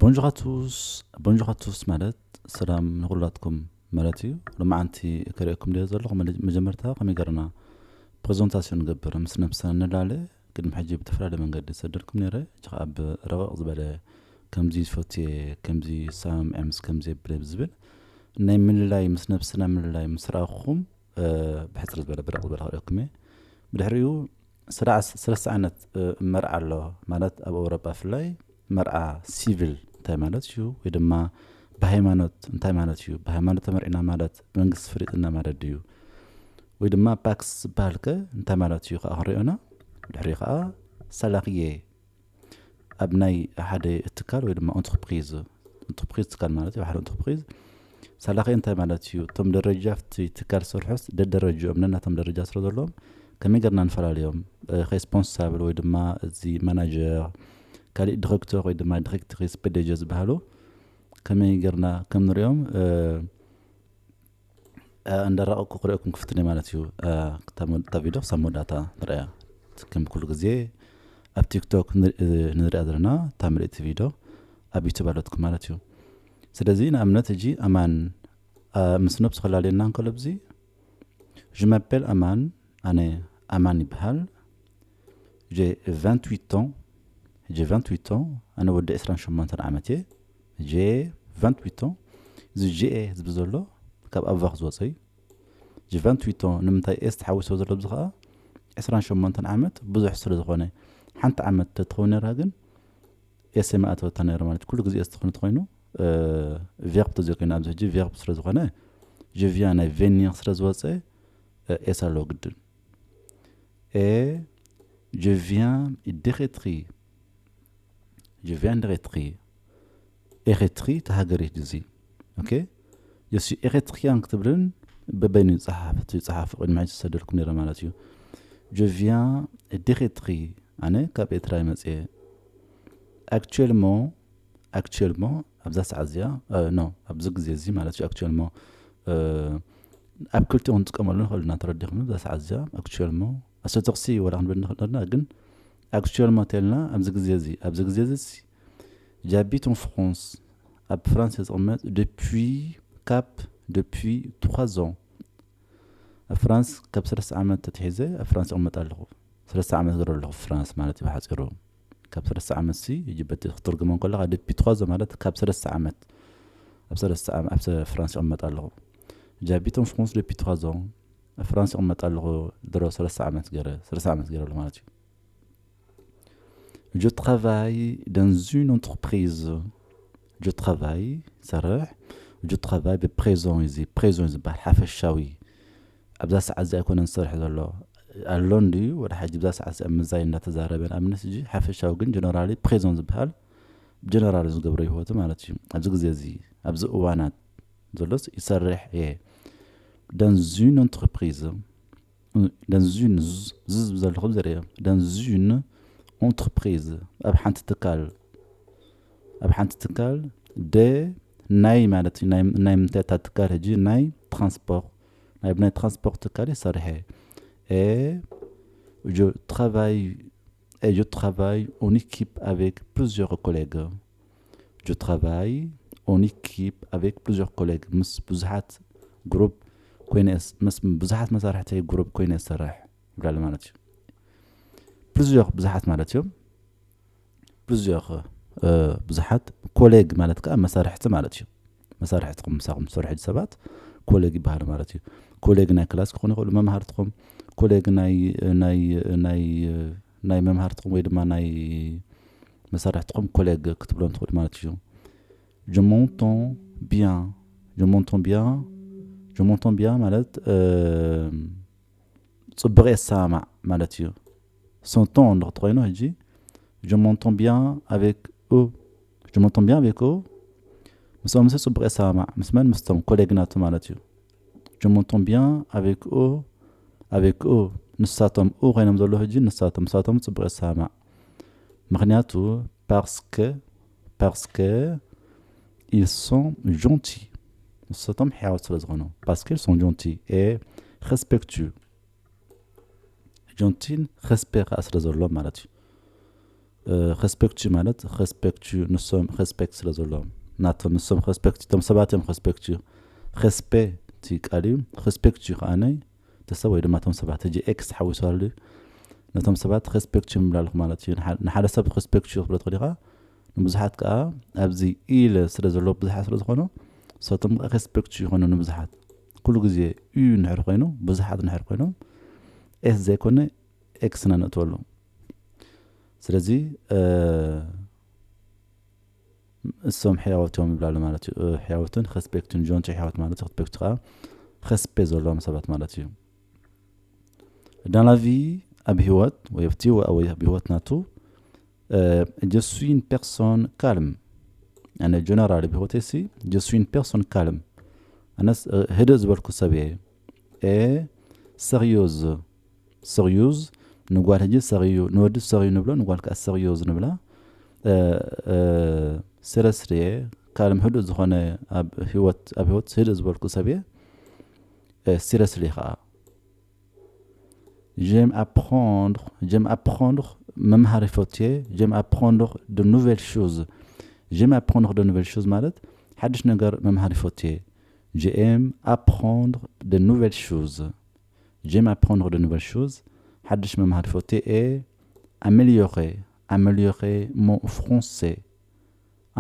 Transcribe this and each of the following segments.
Bonjour à tous. Bonjour à tous ማለት ሰላም ንኹላትኩም ማለት እዩ። ሎማዓንቲ ከርእየኩም ድየ ዘለኹ? መጀመርታ ከመይ ገርና ፕሬዘንታሲዮን ንገብር፣ ምስ ነብስና ንላለ። ቅድሚ ሕጂ ብተፈላለየ መንገዲ ዝሰደድኩም ነይረ። ሕጂ ከዓ ብረቐቕ ዝበለ ከምዚ ዝፈትየ፣ ከምዚ ሰማምዐ ምስ ከምዚ የብለ ዝብል ናይ ምልላይ፣ ምስ ነብስና ምልላይ ምስ ረኣኹም ብሕፅር ዝበለ ብረቕ ዝበለ ክርእየኩም እየ። ብድሕሪኡ ስራዕ ሰለስተ ዓይነት መርዓ ኣሎ ማለት ኣብ ኣውሮጳ ብፍላይ መርዓ ሲቪል እንታይ ማለት እዩ ወይ ድማ ብሃይማኖት እንታይ ማለት እዩ? ብሃይማኖት ተመርዒና ማለት መንግስቲ ፈሊጥና ማለት ድዩ? ወይ ድማ ፓክስ ዝበሃል ከ እንታይ ማለት እዩ ከዓ ክንሪኦ ኢና። ድሕሪኡ ከዓ ሳላክዬ ኣብ ናይ ሓደ ትካል ወይ ድማ ኦንትርፕሪዝ፣ ኦንትርፕሪዝ ትካል ማለት እዩ። ሓደ ኦንትርፕሪዝ ሳላክዬ እንታይ ማለት እዩ? እቶም ደረጃ ኣብቲ ትካል ዝሰርሑስ ደደረጅኦም ነናቶም ደረጃ ስለ ዘለዎም ከመይ ገርና ንፈላለዮም? ሬስፖንሳብል ወይ ድማ እዚ ማናጀር፣ ካሊእ ዲሬክተር ወይ ድማ ዲሬክትሪስ ፒዲጂ ዝበሃሉ ከመይ ገርና ከም ንሪኦም እንዳራቐቁ ክርእየኩም ክፍትን ማለት እዩ። እታ ቪዲዮ ክሳብ መወዳእታ ንርኣያ። ከም ኩሉ ግዜ ኣብ ቲክቶክ ንሪኣ ዘለና እታ ምልእቲ ቪዲዮ ኣብ ዩቱብ ኣለትኩም ማለት እዩ። ስለዚ ንኣብነት እጂ ኣማን ምስ ነብሱ ከላለየና እንከሎ ብዚ ጅመበል ኣማን፣ ኣነ ኣማን ይበሃል። ጀ ቨንትዊት ቶን ጀ ቨንትዊት ቶን ኣነ ወዲ ዕስራን ሸሞንተን ዓመት እየ። ጀ ቨንትዊት ቶን እዚ ጀኤ ዝብል ዘሎ ካብ ኣቫኽ ዝወፀ እዩ። ጀ ቨንትዊት ቶን ንምንታይ ኤስ ተሓዊስዎ ዘሎ ብዚ ከዓ ዕስራን ሸሞንተን ዓመት ብዙሕ ስለ ዝኾነ ሓንቲ ዓመት ተትኸውን ነራ ግን ኤስ መኣተወታ ነይሩ ማለት ኩሉ ግዜ ኤስ ተኾነ ተኾይኑ ቬርብ ተዘይኮይኑ ኣብዚ ሕጂ ቬርብ ስለ ዝኾነ ጀቪያ ናይ ቬኒር ስለ ዝወፀ ኤስ ኣለዎ ግድን። Et je viens d'Érythrée. Je viens d'Érythrée. ኤሪትሪ ተሃገሪት እዚ ኦኬ። Je suis érythrien ክትብልን በበይኑ ይፀሓፍ እቲ ፀሓፍ ቅድሚ ሕጂ ዝሰደልኩም ነረ ማለት እዩ። Je viens d'Érythrée ኣነ ካብ ኤርትራ ይመፅየ። Actuellement actuellement ኣብዛ ሰዓት እዚኣ ኖ ኣብዚ ግዜ እዚ ማለት እዩ። Actuellement ኣብ ክልቲኡ ክንጥቀመሉ ንኽእል ኢና ተረዲኹም። ኣብዛ ሰዓት እዚኣ actuellement ኣሰተኽሲ ወላ ክንብል ንኽእል ኣለና ግን actuellement ተልና ኣብዚ ግዜ እዚ ኣብዚ ግዜ እዚ j'habite en France ኣብ ፍራንስ እየ ዝቕመጥ depuis cap depuis trois ans ኣብ ፍራንስ ካብ ሰለስተ ዓመት ተትሒዘ ኣብ ፍራንስ ይቕመጥ ኣለኹ። ሰለስተ ዓመት ገረ ኣለኹ ፍራንስ ማለት እዩ ብሓፂሩ። ካብ ሰለስተ ዓመት ሲ ሕጂ በቲ ክትርግሞ ከለኻ depuis trois ans ማለት ካብ ሰለስተ ዓመት ኣብ ሰለስተ ዓመት ኣብ ፍራንስ ይቕመጥ ኣለኹ። J'habite en France depuis trois ans ኣብ ፍራንስ ይቕመጥ ኣለኹ ድሮ ሰለስተ ዓመት ገረ ሰለስተ ዓመት ገረ ኣለኹ ማለት እዩ። Je travaille dans une entreprise. Je travaille ይሰርሕ። Je travaille ብፕሬዞን እዚ ፕሬዞን ዝበሃል ሓፈሻዊ ኣብዛ ሰዓት እዚ ኣይኮነን ዝሰርሕ ዘሎ ኣሎ እንድዩ ወደ ሓጂ ብዛ ሰዓት እዚ ኣብ ምዛይ እንዳተዛረበ ንኣብነት እዚ ሓፈሻዊ ግን ጀነራሊ ፕሬዞን ዝበሃል ጀነራል ዝገብሮ ህይወቱ ማለት እዩ። ኣብዚ ግዜ እዚ ኣብዚ እዋናት ዘሎስ ይሰርሕ እየ። Dans une entreprise dans une ዝዝብ ዘለኹም ዘርእዮ dans une entreprise ኣብ ሓንቲ ትካል ኣብ ሓንቲ ትካል ደ ናይ ማለት እዩ። ናይ ምንታይ እታ ትካል ሕጂ ናይ ትራንስፖርት ናይ ናይ ትራንስፖርት ትካል ይሰርሐ። Et je travaille et je travaille en équipe avec plusieurs collègues. Je travaille en équipe avec plusieurs collègues ምስ ብዙሓት ግሩፕ ኮይነ ምስ ብዙሓት መሳርሕተይ ግሩፕ ኮይነ ዝሰርሕ ይብላለ ማለት እዩ። Plusieurs ብዙሓት ማለት እዮም። Plusieurs ብዙሓት ኮሌግ ማለት ከዓ መሳርሕቲ ማለት እዩ። መሳርሕትኩም ምሳኹም ዝሰርሑ ሰባት ኮሌግ ይበሃሉ ማለት እዩ። ኮሌግ ናይ ክላስ ክኾኑ ይኽእሉ መምሃርትኩም ኮሌግ ናይ ናይ ናይ ናይ መምሃርትኩም ወይ ድማ ናይ መሳርሕትኩም ኮሌግ ክትብሎም ትኽእሉ ማለት እዩ። Je m'entends bien. Je m'entends bien. Je m'entends bien ማለት ፅቡቕ የሰማማዕ ማለት እዩ። S'entend እንድኽትኮይኑ ሕጂ je m'entends bien avec eux. Je m'entends bien avec eux. ምስኦም ምስ ፅቡቕ የሰማማዕ ምስ መን ምስቶም ኮሌግ ናቱ ማለት እዩ። Je m'entends bien avec eux. Avec eux ንሳቶም ኡ ኮይኖም ዘለዉ ሕጂ ንሳቶም ንሳቶም ፅቡቕ የሰማማዕ ምክንያቱ parce que parce que ils sont gentils ንሳቶም ሕያወት ስለ ዝኾኑ parce qu'ils sont gentils et respectueux. Gentil respect ከዓ ስለ ዘለዎም ማለት እዩ። ኸስፔክቱ ማለት ኸስፔክቱ ንሶም ኸስፔክት ስለ ዘለዎም ናቶም ንሶም ኸስፔክቱ እቶም ሰባት እዮም ኸስፔክቱ ኸስፔ እቲ ቃል እዩ ኸስፔክቱ ከዓነይ ተሰብ ወይ ድማ እቶም ሰባት ሕጂ ኤክስ ሓዊሱ ኣሎ ነቶም ሰባት ኸስፔክቱ ምብላልኩ ማለት እዩ ንሓ- ንሓደ ሰብ ኸስፔክቱ ክብሎ ትኽእል ኢኻ ንብዙሓት ከዓ ኣብዚ ኢለ ስለ ዘለዎ ብዙሓት ስለ ዝኾኑ ሰቶም ኸስፔክቱ ይኾኑ ንብዙሓት ኩሉ ግዜ እዩ ንሕር ኮይኑ ብዙሓት ንሕር ኮይኖም ኤስ ዘይኮነ ኤክስና ነእትወሉ ስለዚ እሶም ሕያወት እዮም ይብላሉ ማለት እዩ ሕያወትን ኸስፔክትን ጆንቱ ሕያወት ማለት ኸስፔክቱ ከዓ ኸስፔ ዘለዎም ሰባት ማለት እዩ dans la vie ኣብ ህይወት ወይ ኣብቲ ወይ ኣብ ህይወት ናቱ je suis une personne calme ኣነ ጀነራል ብህይወት ሲ je suis une personne calme ኣነስ ህድእ ዝበልኩ ሰብ እየ ኤ serieuse serieuse ንጓል ሕጂ ሰሪዩ ንወዲ ሰሪዩ ንብሎ ንጓል ከዓ serieuse ንብላ seriously ካልም ህዱእ ዝኾነ ኣብ ህይወት ኣብ ህይወት ህድእ ዝበልኩ ሰብ እየ seriously ከዓ j'aime apprendre j'aime apprendre መምሃር ይፈቱ እየ j'aime apprendre de nouvelles choses j'aime apprendre de nouvelles choses ማለት ሓድሽ ነገር መምሃር ይፈቱ እየ j'aime apprendre de nouvelles choses j'aime apprendre de nouvelles choses ሓድሽ መምሃር ይፈቱ እየ et améliorer améliorer mon français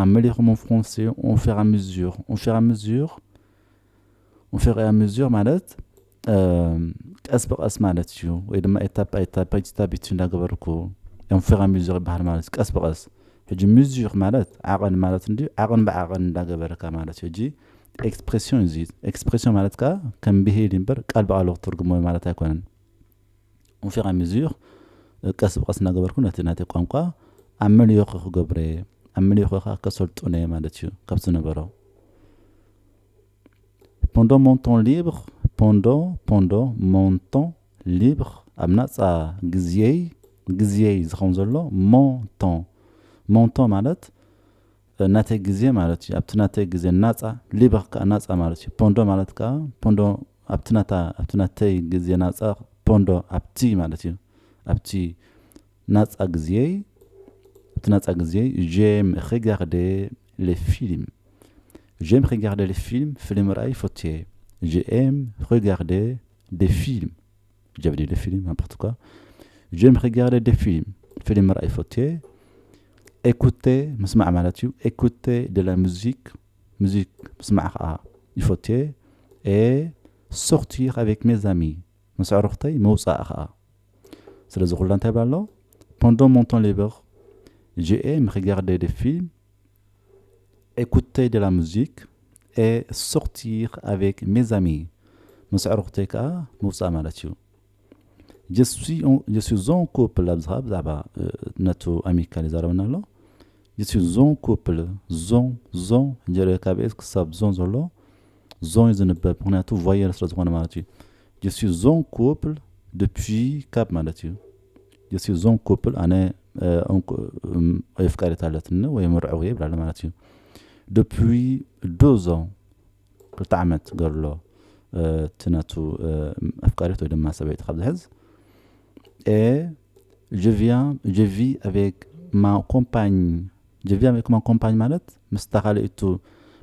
améliorer mon français au fur et à mesure au fur et à mesure au fur et à mesure ማለት ቀስ ብቀስ ማለት እዩ ወይ ድማ étape par étape petit à petit እንዳገበርኩ au fur et à mesure ይበሃል ማለት ቀስ ብቀስ ሕጂ mesure ማለት ዓቐን ማለት እንዲ ዓቐን ብዓቐን እንዳገበርካ ማለት እዩ ሕጂ expression እዚ expression ማለት ከዓ ከም ብሂል እምበር ቃል ብቃል ክትትርጉሞ ማለት ኣይኮነን au fur et à mesure ቀስ ብቀስ እናገበርኩ ነቲ ናተይ ቋንቋ ኣመልዮኸ ክገብረ ኣመልዮኸ ከዓ ከሰልጡነ ማለት እዩ ካብ ዝነበሮ pendant mon temps libre pendant pendant mon temps libre ኣብ ናፃ ግዜይ ግዜይ ዝኸውን ዘሎ mon temps mon temps ማለት ናተይ ግዜ ማለት እዩ ኣብቲ ናተይ ግዜ ናፃ libre ከዓ ናፃ ማለት እዩ pendant ማለት ከዓ pendant ኣብቲ ናታ ኣብቲ ናተይ ግዜ ናፃ pendant ኣብቲ ማለት እዩ ኣብቲ ናፃ ግዜይ ኣብቲ ናፃ ግዜይ j'aime regarder les films j'aime regarder les films ፊልም ርኣይ ይፈትየ j'aime regarder des films j'aime des films n'importe quoi j'aime regarder des films ፊልም ርኣይ ይፈትየ écouter ምስማዕ ማለት እዩ écouter de la musique musique ምስማዕ ከዓ ይፈትየ et sortir avec mes amis ምስ ኣዕሩኽተይ ምውፃእ ከዓ ስለዚ ኩላ እንታይ ይብላ ኣሎ pendant mon temps libre j'aime regarder des films écouter de la musique et sortir avec mes amis ምስ ኣዕሩኽተይ ከዓ ምውፃእ ማለት እዩ je suis en- je suis en couple ኣብዚ ከዓ ብዛዕባ ነቱ amical ይዛረበና ኣሎ je suis en couple en en ጀረ ካብ ኤስ ክሳብ en ዘሎ en እዩ ዝንበብ ምክንያቱ voyelle ስለ ዝኾነ ማለት እዩ je suis en couple depuis cap ማለት እዩ je suis en couple ኣነ ኣፍቃሪት ኣለትኒ ወይ ምርዕው እየ ይብላለ ማለት እዩ depuis deux ans ክልተ ዓመት ገርሎ እቲ ናቱ ኣፍቃሪት ወይ ድማ ሰበይቲ ካብ ዝሕዝ et je viens je vis avec ma compagne je viens avec ma compagne ማለት ምስታ ካልእቱ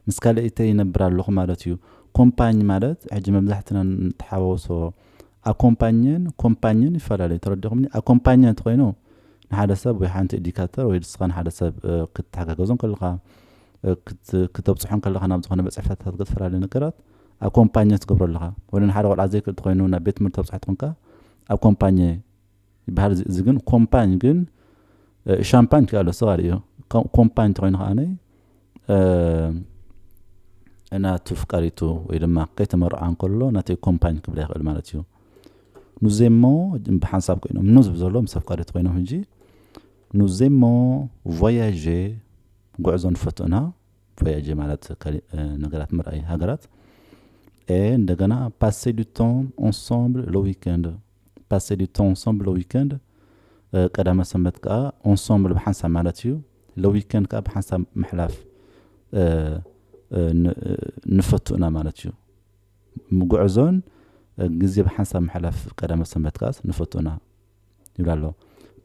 ምስ ካልእተይ ይነብር ኣለኹ ማለት እዩ compagne ማለት ሕጂ መብዛሕትና ንተሓዋውሶ accompagner ን compagne ን ይፈላለዩ ተረዲኹምኒ accompagner እንተኮይኑ ንሓደ ሰብ ወይ ሓንቲ indicateur ወይ ንስኻ ንሓደ ሰብ ክትተሓጋገዞ ከለኻ ክተብፅሖ ከለኻ ናብ ዝኾነ በፅሕታታት ክትፈላለዩ ነገራት accompagner ትገብሮ ኣለኻ ወይ ንሓደ ቆልዓ ዘይክእል ተኮይኑ ናብ ቤት ትምህርቲ ተብፅሖ ትኾንካ accompagner ይበሃል እዚ ግን compagne ግን champagne ትክኣሎ ስቓል እዩ compagne ተኮይኑ ከዓነይ ናቱ ፍቃሪቱ ወይ ድማ ከይተመርዖ እንከሎ ናተይ compagne ክብላ ይኽእል ማለት እዩ nous aimons ብሓንሳብ ኮይኖም nous ዝብ ዘሎ ምስ ኣፍቃሪቱ ኮይኖም ሕጂ nous aimons voyager ጉዕዞ ንፈትኡና voyager ማለት ነገራት ምርኣይ ሃገራት et እንደገና passer du temps ensemble le week-end passer du temps ensemble le week-end ቀዳመ ሰንበት ከዓ ensemble ብሓንሳብ ማለት እዩ le week-end ከዓ ብሓንሳብ ምሕላፍ ንፈትኡና ማለት እዩ ጉዕዞን ግዜ ብሓንሳብ ምሕላፍ ቀዳመ ሰንበት ከዓስ ንፈትኡና ይብላ ኣሎ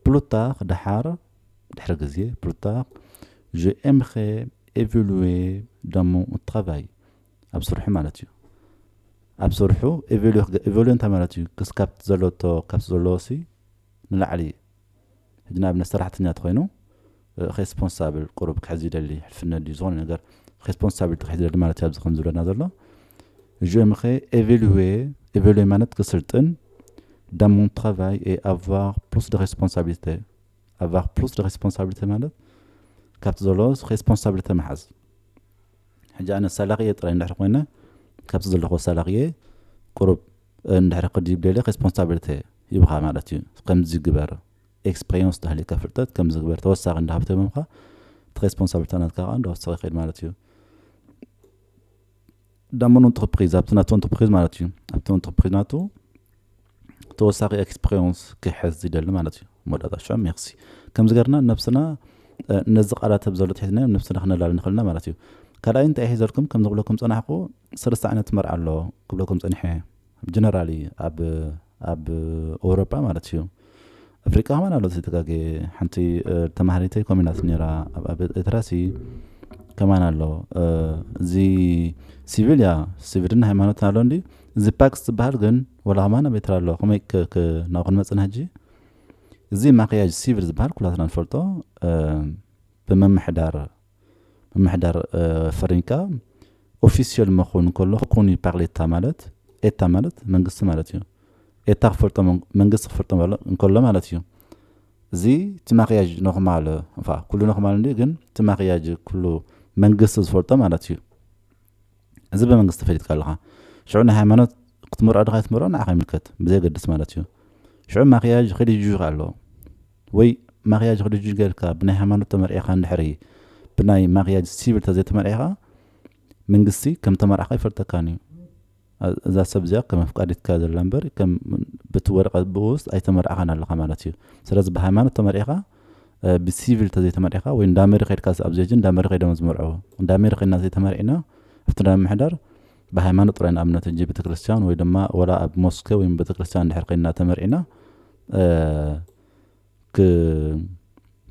plus tard ድሓር ድሕሪ ግዜ plus tard je aimerais évoluer dans mon travail ኣብ ስርሑ ማለት እዩ። ኣብ ስርሑ évoluer እንታይ ማለት እዩ? ክስ ካብቲ ዘለቶ ካብቲ ዘለዎ ሲ ንላዕሊ ሕጂ ንኣብነት ሰራሕተኛ ተኮይኑ responsables ቁሩብ ክሕዝ ይደሊ፣ ሕልፍነት ድዩ ዝኾነ ነገር responsibility ክሕዝ ይደሊ ማለት እዩ። ኣብዚ ከም ዝብለና ዘሎ j'aimerais évoluer évoluer ማለት ክስልጥን dans mon travail et avoir plus de responsabilités avoir plus de responsabilités ማለት ካብቲ ዘለዎ responsibility ምሓዝ። ሕጂ ኣነ salarié ጥራይ እንድሕር ኮይነ ካብቲ ዘለኹ salarié ቁሩብ እንድሕር ክድይብ ደልየ responsibility ይብኻ ማለት እዩ። ከምዚ ግበር፣ expérience ተሃልየካ ፍልጠት ከምዚ ግበር፣ ተወሳኺ እንዳሃብተ ምምካ እቲ responsibility ናትካ ከዓ እንዳወሰኸ ይኸይድ ማለት እዩ። Dans mon entreprise ኣብቲ ናቱ entreprise ማለት እዩ። ኣብቲ entreprise ናቱ ተወሳኺ expérience ክሕዝ ይደሊ ማለት እዩ። መወዳእታ ሽዑ merci ከምዚ ገርና ነብስና ነዚ ቃላት ኣብ ዘሎ ትሒዝና ነብስና ክነላሊ ንኽእልና ማለት እዩ። ካልኣይ እንታይ ሒዘልኩም ከም ዝብለኩም ፀናሕኩ ሰለስተ ዓይነት መርዓ ኣሎ ክብለኩም ፀኒሐ። Generally ኣብ ኣብ ኤውሮጳ ማለት እዩ። ኣፍሪቃ ከማን ኣሎ ዘይተጋገየ ሓንቲ ተማሃሪተይ ኮሚናት ነራ ኣብ ኤርትራ ሲ ከማን ኣሎ። እዚ ሲቪል እያ፣ ሲቪልን ሃይማኖትን ኣሎ እንዲ። እዚ ፓክስ ዝበሃል ግን ወላ ከማን ኣብ ኤርትራ ኣሎ። ከመይ ናብ ክንመፅና ሕጂ እዚ ማክያጅ ሲቪል ዝበሃል ኩላትና ንፈልጦ ብመምሕዳር ምምሕዳር ፈሪንካ ኦፊስያል መኾን እንከሎ ኮኒ ፓርሌታ ማለት ኤታ ማለት መንግስቲ ማለት እዩ። ኤታ ክፈልጦ መንግስቲ ክፈልጦ እንከሎ ማለት እዩ። እዚ እቲ ማክያጅ ኖርማል እንፋ ኩሉ ኖርማል እንዲ ግን እቲ ማክያጅ ኩሉ መንግስቲ ዝፈልጦ ማለት እዩ። እዚ ብመንግስቲ ፈሊጥካ ኣለኻ። ሽዑ ናይ ሃይማኖት ክትምርዖ ድኻ ይትምርዖ ንዓኻ ይምልከት ብዘየገድስ ማለት እዩ። ሽዑ ማክያጅ ክልዩ ኣሎ ወይ ማክያጅ ክልዩ ጌርካ ብናይ ሃይማኖት ተመርዒኻ እንድሕሪ ብናይ ማክያጅ ሲቪል ተዘይተመርዒኻ መንግስቲ ከም ተመርዓኻ ይፈልጠካን እዩ። እዛ ሰብ እዚኣ ከም ኣፍቃሪትካ ዘላ እምበር ከም በቲ ወረቐት ብኡ ውስጥ ኣይተመርዓኻን ኣለኻ ማለት እዩ። ስለዚ ብሃይማኖት ተመርዒኻ ብሲቪል ተዘይተመርዒኻ ወይ እንዳመሪ ከድካ ኣብዚ ሕጂ እንዳመሪ ከይዶም ዝመርዑ እንዳመሪ ከድና ዘይተመርዒና ኣብቲ ናይ ምሕዳር ብሃይማኖት ጥራይ ንኣብነት ሕጂ ቤተክርስትያን ወይ ድማ ወላ ኣብ ሞስከ ወይ ቤተክርስትያን እንድሕር ከይና ተመርዒና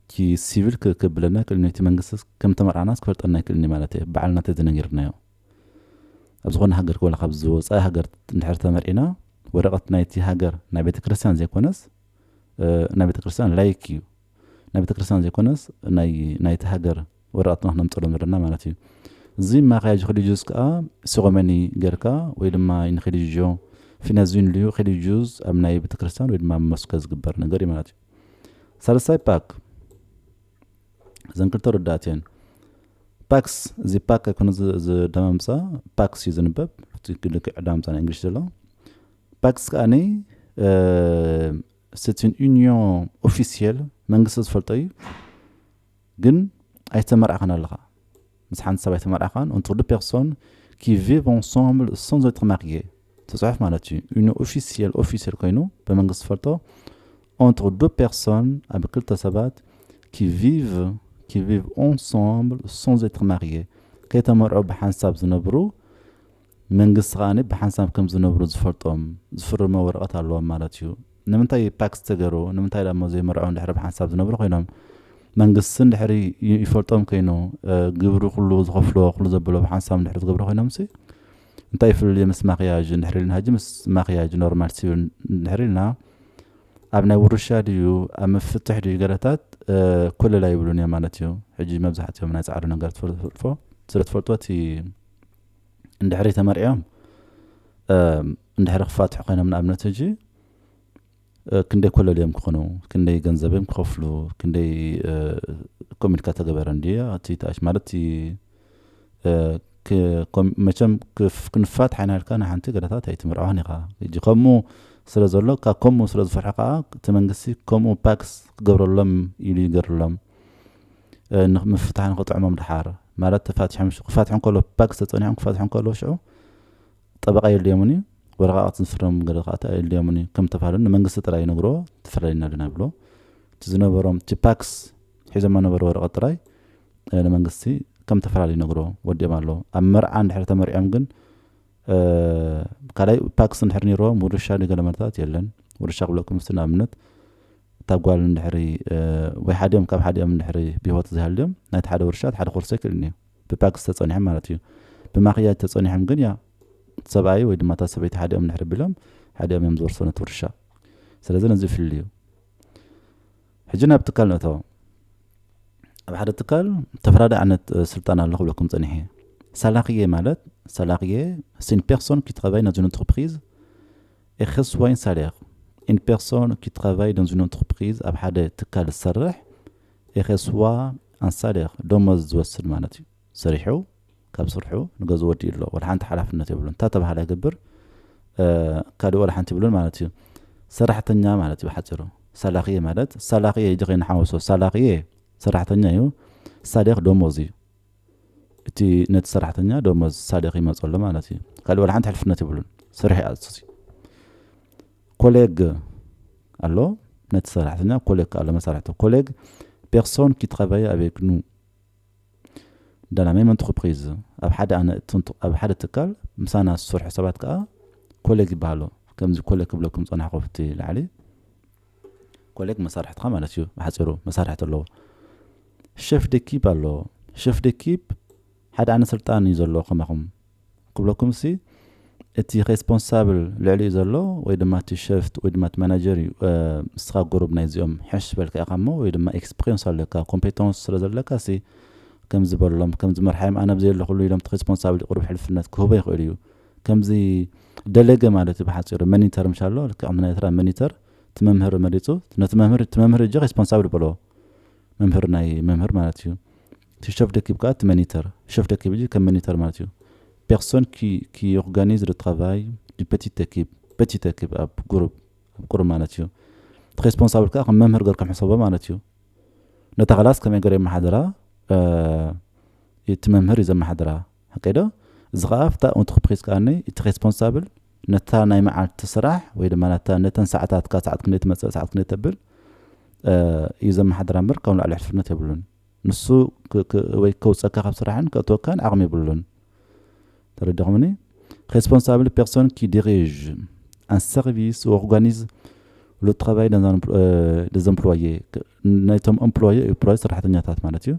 እቲ ሲቪል ክብለና ይክእል እቲ መንግስቲ ከም ተመርዓናስ ክፈልጠና ይክእል ማለት እዩ። በዓልና ተዘነጊርናዮ ኣብ ዝኾነ ሃገር ወላ ካብ ዝወፃኢ ሃገር እንድሕር ተመርዒና ወረቐት ናይቲ ሃገር ናይ ቤተክርስትያን ዘይኮነስ ናይ ቤተክርስትያን ላይክ እዩ ናይ ቤተክርስትያን ዘይኮነስ ናይቲ ሃገር ወረቐትና ክነምፀሎም ዘለና ማለት እዩ። እዚ ማክያጅ ክልጁዝ ከዓ ሲሮመኒ ገርካ ወይ ድማ ንክልጆ ፊናዚን ልዩ ክልጁዝ ኣብ ናይ ቤተክርስትያን ወይ ድማ ኣብ መስኮ ዝግበር ነገር እዩ ማለት እዩ። ሳልሳይ ፓክ እዘን ክልተ ርዳእት እየን። ፓክስ እዚ ፓክ ኣይኮነ ዝደማምፃ ፓክስ እዩ ዝንበብ ልክዕ ዳምፃ ናይ እንግሊሽ ዘሎ ፓክስ ከዓኒ c'est une union officielle መንግስቲ ዝፈልጦ እዩ ግን ኣይተመርዓኻን ኣለኻ ምስ ሓንቲ ሰብ ኣይተመርዓኻን entre deux personnes qui vivent ensemble sans être mariés እቲ ፅሑፍ ማለት እዩ une officielle officielle ኮይኑ ብመንግስቲ ዝፈልጦ entre deux personnes ኣብ ክልተ ሰባት qui vivent qui vivent ensemble sans être mariés ከይተመርዑ ብሓንሳብ ዝነብሩ መንግስቲ ከኣ ብሓንሳብ ከም ዝነብሩ ዝፈልጦም ዝፍርሞ ወረቐት ኣለዎም ማለት እዩ። ንምንታይ ፓክስ ተገሩ ንምንታይ ዳሞ ዘይመርዑ እንድሕሪ ብሓንሳብ ዝነብሩ ኮይኖም መንግስቲ እንድሕሪ ይፈልጦም ኮይኑ ግብሪ ኩሉ ዝኸፍልዎ ኩሉ ዘብሎ ብሓንሳብ እንድሕሪ ዝገብሩ ኮይኖም ሲ እንታይ ይፍልልዮ ምስ ማክያጅ እንድሕሪ ኢልና ሕጂ ምስ ማክያጅ ኖርማል ሲቪል እንድሕሪ ኢልና ኣብ ናይ ውርሻ ድዩ ኣብ ምፍትሕ ድዩ ገለታት ኮለል ኣይብሉን እዮም ማለት እዩ። ሕጂ መብዛሕትኦም ናይ ፃዕዱ ነገር ትፈልጥፎ ስለ ትፈልጦ እቲ እንድሕሪ ተመርዕዮም እንድሕሪ ክፋትሑ ኮይኖም ንኣብነት ሕጂ ክንደይ ኮለል እዮም ክኾኑ ክንደይ ገንዘብ እዮም ክኸፍሉ ክንደይ ኮሚድካ ተገበረ እንዲ እቲ ተኣሽ ማለት መቸም ክንፋት ሓይናልካ ንሓንቲ ገለታት ኣይትምርዖን ኢኻ ሕጂ ከምኡ ስለ ዘሎ ካብ ከምኡ ስለ ዝፈርሑ ከዓ እቲ መንግስቲ ከምኡ ፓክስ ክገብረሎም ኢሉ ይገርሎም ምፍታሕ ንክጥዕሞም ድሓር ማለት ተፋትሖም ክፋትሑ ከሎ ፓክስ ተፀኒሖም ክፋትሑ ከሎ ሽዑ ጠበቃ የድልዮምን እዩ ወረቃቅቲ ዝፍረም ገለ ከዓ የድልዮምን እዩ ከም ተፋሉ ንመንግስቲ ጥራይ ይነግሮ ተፈላለዩና ኣለና ይብሎ እቲ ዝነበሮም እቲ ፓክስ ሒዞማ ነበሩ ወረቀት ጥራይ ንመንግስቲ ከም ተፈላለዩ ይነግሮ ወዲኦም ኣለዉ ኣብ መርዓ እንድሕር ተመርዖም ግን ካልኣይ ፓክስ እንድሕር ነይርዎም ውርሻ ንገለ መርታት የለን ውርሻ ክብለኩም ስ ንኣብነት እታ ጓል እንድሕሪ ወይ ሓዲኦም ካብ ሓዲኦም እንድሕሪ ብህይወት ዝሃልዮም ናይቲ ሓደ ውርሻ እቲ ሓደ ክወርሶ ኣይክእልን እዩ። ብፓክስ ተጸኒሖም ማለት እዩ። ብማክያጅ ተጸኒሖም ግን ያ ሰብኣይ ወይ ድማ እታ ሰበይቲ ሓዲኦም እንድሕሪ ቢሎም ሓዲኦም እዮም ዝወርሶ ነቲ ውርሻ። ስለዚ ነዚ ይፍልዩ። ሕጂ ናብ ትካል ንእተው። ኣብ ሓደ ትካል ተፈላለየ ዓይነት ስልጣን ኣሎ ክብለኩም ጸኒሐ። ሳላክየ ማለት ሳላክየ c'est une personne qui travaille dans une entreprise et reçoit un salaire. Une personne qui travaille dans une entreprise ኣብ ሓደ ትካል ዝሰርሕ et reçoit un salaire ደሞዝ ዝወስድ ማለት እዩ። ሰሪሑ ካብ ስርሑ ንገዝኡ ወዲኡ ኣሎ። ወላ ሓንቲ ሓላፍነት የብሉን። እንታይ ተባሃለ ይገብር ካልእ ወላ ሓንቲ ይብሉን ማለት እዩ። ሰራሕተኛ ማለት እዩ ብሓፂሩ። ሳላክየ ማለት ሳላክየ ሂጂ ከይንሓወሶ ሳላክየ ሰራሕተኛ እዩ። ሳሌር ደሞዝ እዩ። እቲ ነቲ ሰራሕተኛ ደሞዝ ሳሌር ይመፀሉ ማለት እዩ። ካልእ ወላ ሓንቲ ሕልፍነት የብሉን። ስርሒ ኣሱሲ ኮሌግ ኣሎ ነቲ ሰራሕተኛ ኮሌግ ኣሎ መሳርሕቶ ኮሌግ personne qui travaille avec nous dans la même entreprise ኣብ ሓደ ኣነ ኣብ ሓደ ትካል ምሳና ዝሰርሑ ሰባት ከዓ ኮሌግ ይበሃሉ። ከምዚ ኮሌግ ክብለኩም ፀናሕኩ ኣብቲ ላዕሊ ኮሌግ መሳርሕትኻ ማለት እዩ። ብሓፂሩ መሳርሕቲ ኣለዎ። ሸፍ ደኪፕ ኣለዎ። ሸፍ ደኪፕ ሓደ ኣነ ስልጣን እዩ ዘለዎ ከማኹም ክብለኩም ሲ እቲ ሬስፖንሳብል ልዕሊኡ ዘሎ ወይ ድማ እቲ ሸፍት ወይ ድማ እቲ ማናጀር እዩ። ንስኻ ጎረብ ናይዚኦም ሕሽ በልካ ኢኻ እሞ ወይ ድማ ኤክስፕሪንስ ኣለካ ኮምፔተንስ ስለ ዘለካ ሲ ከም ዝበሎም ከም ዝመርሓዮም ኣነ ብዘየለኩሉ ኢሎም እቲ ሬስፖንሳብል ቁሩብ ሕልፍነት ክህቦ ይኽእል እዩ። ከምዚ ደለገ ማለት እዩ ብሓፂሩ መኒተር ምሻሎ ልክዕ ከም ናይ ኤርትራ መኒተር እቲ መምህር መሪፁ ነቲ መምህር እቲ መምህር እጀ ሬስፖንሳብል ይበልዎ መምህር ናይ መምህር ማለት እዩ። እቲ ሸፍ ደኪብ ከዓ እቲ መኒተር ሸፍ ደኪብ እጂ ከም መኒተር ማለት እዩ። Personne qui organise le travail du petit équipe petit équipe ኣብ ግሩፕ ኣብ ቁሩብ ማለት እዩ። እቲ ሬስፖንሳብል ከዓ ከም መምህር ገርኩም ሕሰቦ ማለት እዩ። ነታ ክላስ ከመይ ገር የመሓድራ እቲ መምህር እዩ ዘመሓድራ። ሓቀይ ዶ? እዚ ከዓ ኣብታ ኦንትርፕሪዝ ከዓ እቲ ሬስፖንሳብል ነታ ናይ መዓልቲ ስራሕ ወይ ድማ ነተን ሰዓታት ካብ ሰዓት ክንደይ ትመፅእ ሰዓት ክንደይ ተብል እዩ ዘመሓድራ እምበር ካብ ላዕሊ ሕልፍነት የብሉን። ንሱ ወይ ከውፀካ ካብ ስራሕን ከእትወካን ዓቕሚ የብሉን። ተረዲኹምኒ? Responsable personne qui dirige un service ou organise le travail dans un des employés ናይቶም employés employés ሰራሕተኛታት ማለት እዩ።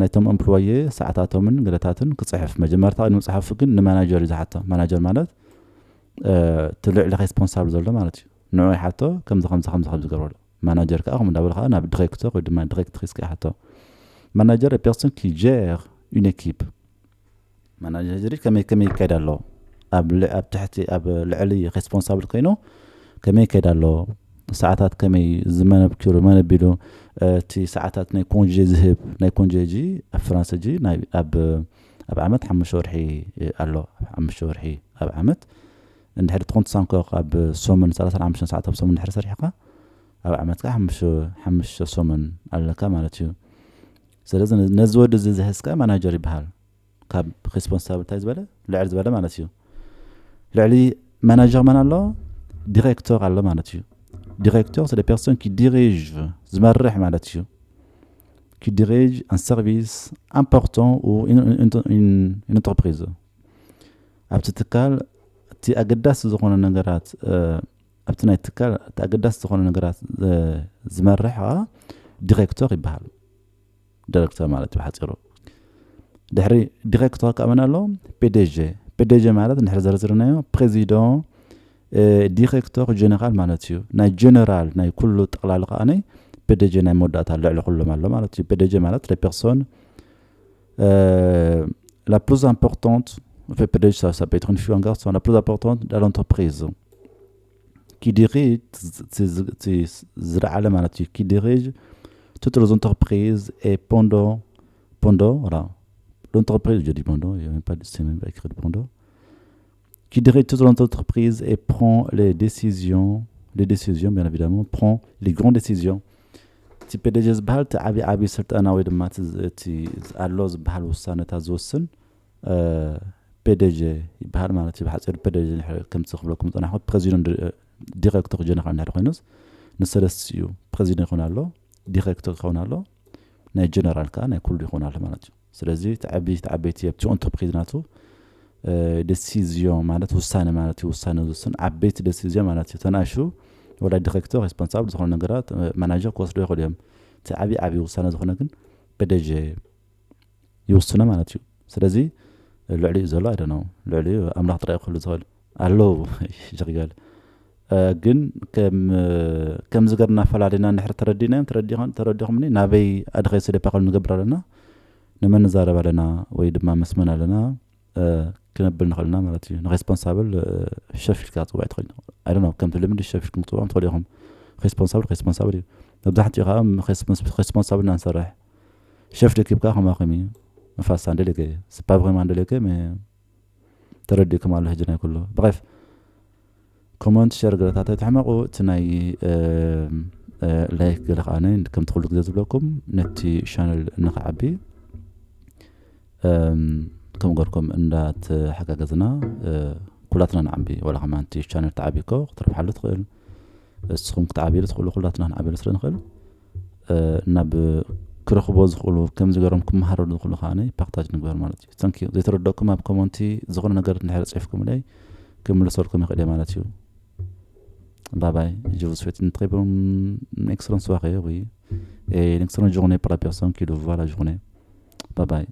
ናይቶም employés ሰዓታቶምን ገለታትን ክፅሕፍ መጀመርታ ቅድሚ ፅሓፉ ግን ንማናጀር እዩ ዝሓቶ። ማናጀር ማለት እቲ ልዕሊ ሬስፖንሳብል ዘሎ ማለት እዩ። ንዑ ይሓቶ ከምዚ ከምዚ ከምዚ ከምዚ ገርበሎ ማናጀር ከዓ ከም እንዳበለ ከዓ ናብ ዲሬክተር ወይ ድማ ዲሬክትሪስ ከዓ ይሓቶ። Manager est personne qui gère une équipe. ማናጀር ከመይ ከመይ ይካየድ ኣሎ ኣብ ትሕቲ ኣብ ልዕሊ ሬስፖንሳብል ኮይኑ ከመይ ይካየድ ኣሎ ሰዓታት ከመይ ዝመነብኪሩ መነቢሉ እቲ ሰዓታት ናይ ኮንጀ ዝህብ ናይ ኮንጀ ጂ ኣብ ፍራንስ ጂ ኣብ ዓመት ሓሙሽተ ወርሒ ኣሎ። ሓሙሽተ ወርሒ ኣብ ዓመት እንድሕር ትኾን ትሳንኮ ኣብ ሰሙን ሰላሳን ሓሙሽተን ሰዓት ኣብ ሰሙን እንድሕር ሰሪሕካ ኣብ ዓመት ከዓ ሓሙሽተ ሰሙን ኣለካ ማለት እዩ። ስለዚ ነዚ ወዲ እዚ ዝሕዝ ከዓ ማናጀር ይበሃል። ካብ ሬስፖንሳብል እንታይ ዝበለ ልዕል ዝበለ ማለት እዩ። ልዕሊ ማናጀር መን ኣሎ? ዲሬክተር ኣሎ ማለት እዩ። Directeur c'est des personnes qui dirigent ዝመርሕ ማለት እዩ። Qui dirige un service important ou une entreprise ኣብቲ ትካል እቲ ኣገዳሲ ዝኾነ ነገራት ኣብቲ ናይ ትካል እቲ ኣገዳሲ ዝኾነ ነገራት ዝመርሕ ከዓ ዲሬክተር ይበሃል። ዲሬክተር ማለት እዩ ብሓፂሩ። ድሕሪ ዲሬክተር ከዓ መን ኣሎ? ፔዴጄ። ፔዴጄ ማለት እንድሕር ዘርዝርናዮ ፕሬዚደንት ዲሬክተር ጀነራል ማለት እዩ። ናይ ጀነራል ናይ ኩሉ ጠቕላሊ ከዓ ናይ ፔዴጄ ናይ መወዳእታ ልዕሊ ኩሎም ኣሎ ማለት እዩ። ፔዴጄ ማለት ለይ ፐርሶን la plus importante fait ፔዴጄ ça peut être une fille un garçon la plus importante dans l'entreprise qui dirige ዝለዓለ ማለት እዩ qui dirige toutes les entreprises et pendant pendant voilà l'entreprise je dis pendant il n'y a même pas c'est même pas écrit pendant qui dirige toutes les entreprises et prend les décisions les décisions bien évidemment prend les grandes décisions እቲ ፔዴጄ ዝበሃል እቲ ዓብዪ ዓብዪ ስልጠና ወይ ድማ እቲ ኣሎ ዝበሃል ውሳነታት ዝወስን ፔዴጄ ይበሃል ማለት እዩ። ብሓፂሩ ፔዴጄ ከምዚ ክብለኩም ዝፀናሕኩ ፕሬዚደንት ዲሬክተር ጀነራል እንድሕር ኮይኑስ ንሰለስቲኡ ፕሬዚደንት ይኸውን ኣሎ፣ ዲሬክተር ይኸውን ኣሎ፣ ናይ ጀነራል ከዓ ናይ ኩሉ ይኸውን ኣሎ ማለት እዩ። ስለዚ እቲ ዓበይቲ ዓበይቲ ኣብቲ ኦንተርፕሪዝ ናቱ ደሲዝዮ ማለት ውሳነ ማለት እዩ። ውሳነ ዝውስን ዓበይቲ ደሲዝዮ ማለት እዩ። ተናእሹ ወላ ዲሬክተር ሬስፖንሳብል ዝኾነ ነገራት ማናጀር ክወስዶ ይኽእሉ እዮም። እቲ ዓብዪ ዓብዪ ውሳነ ዝኾነ ግን ፒዲጂ ይውስኖ ማለት እዩ። ስለዚ ልዕሊኡ ዘሎ ኣይደነው ልዕሊኡ ኣምላኽ ጥራይ ክህሉ ዝኽእል ኣለዉ ይሽግል ግን ከም ከምዚ ገርና ፈላሊና ንሕር ተረዲናዮም ተረዲኹም ተረዲኹምኒ ናበይ ኣድኸይ ስደፓ ክብል ንገብር ኣለና ንመን ንዛረብ ኣለና ወይ ድማ መስመን ኣለና ክነብል ንኽእልና ማለት እዩ ንሬስፖንሳብል ሸፊልካ ክፅዋዕ ትኽእል ኣይደነ ከምቲ ልምዲ ሸፊልኩም ክፅውዖም ትኽእሉ ኢኹም ሬስፖንሳብል ሬስፖንሳብል እዩ መብዛሕትኡ ከዓ ሬስፖንሳብል ኢና ንሰርሕ ሸፍ ደኪብካ ከማኹም እዩ ንፋሳ እንደልከ ስፓብ ኸማ እንደልከ ተረዲእኩም ኣሎ ሕጂ ናይ ኩሉ ብቐፍ ኮመንት ሸር ገለታት ኣይትሕመቑ እቲ ናይ ላይክ ገለ ከዓነ ከምቲ ኩሉ ግዜ ዝብለኩም ነቲ ሻነል ንክዓቢ ከምኡ ገርኩም እንዳተሓጋገዝና ኩላትና ንዓቢ ዋላ ከማ እቲ ቻነል ተዓቢ እኮ ክትረብሓሉ ትኽእል እስኹም ክትዓብሉ ትኽእሉ ኩላትና ንዓብሉ ስለ ንኽእል ናብ ክረኽቦ ዝኽእሉ ከምዚ ገሮም ክመሃረሉ ዝኽእሉ ከዓ ፓክታጅ ንግበር ማለት እዩ ተንክ ዘይተረደኩም ኣብ ኮመንቲ ዝኾነ ነገር እንድሕር ፅሒፍኩም ኢለይ ክምልሰልኩም ይኽእል ማለት እዩ ባባይ ጅቡ ስፌት ንትኸይብም ኤክሰለንስ ዋኸ ወይ ኤክሰለንስ ጆርኔ ፕራ ፒርሶን ኪ ሉ ቫላ ጆርኔ ባባይ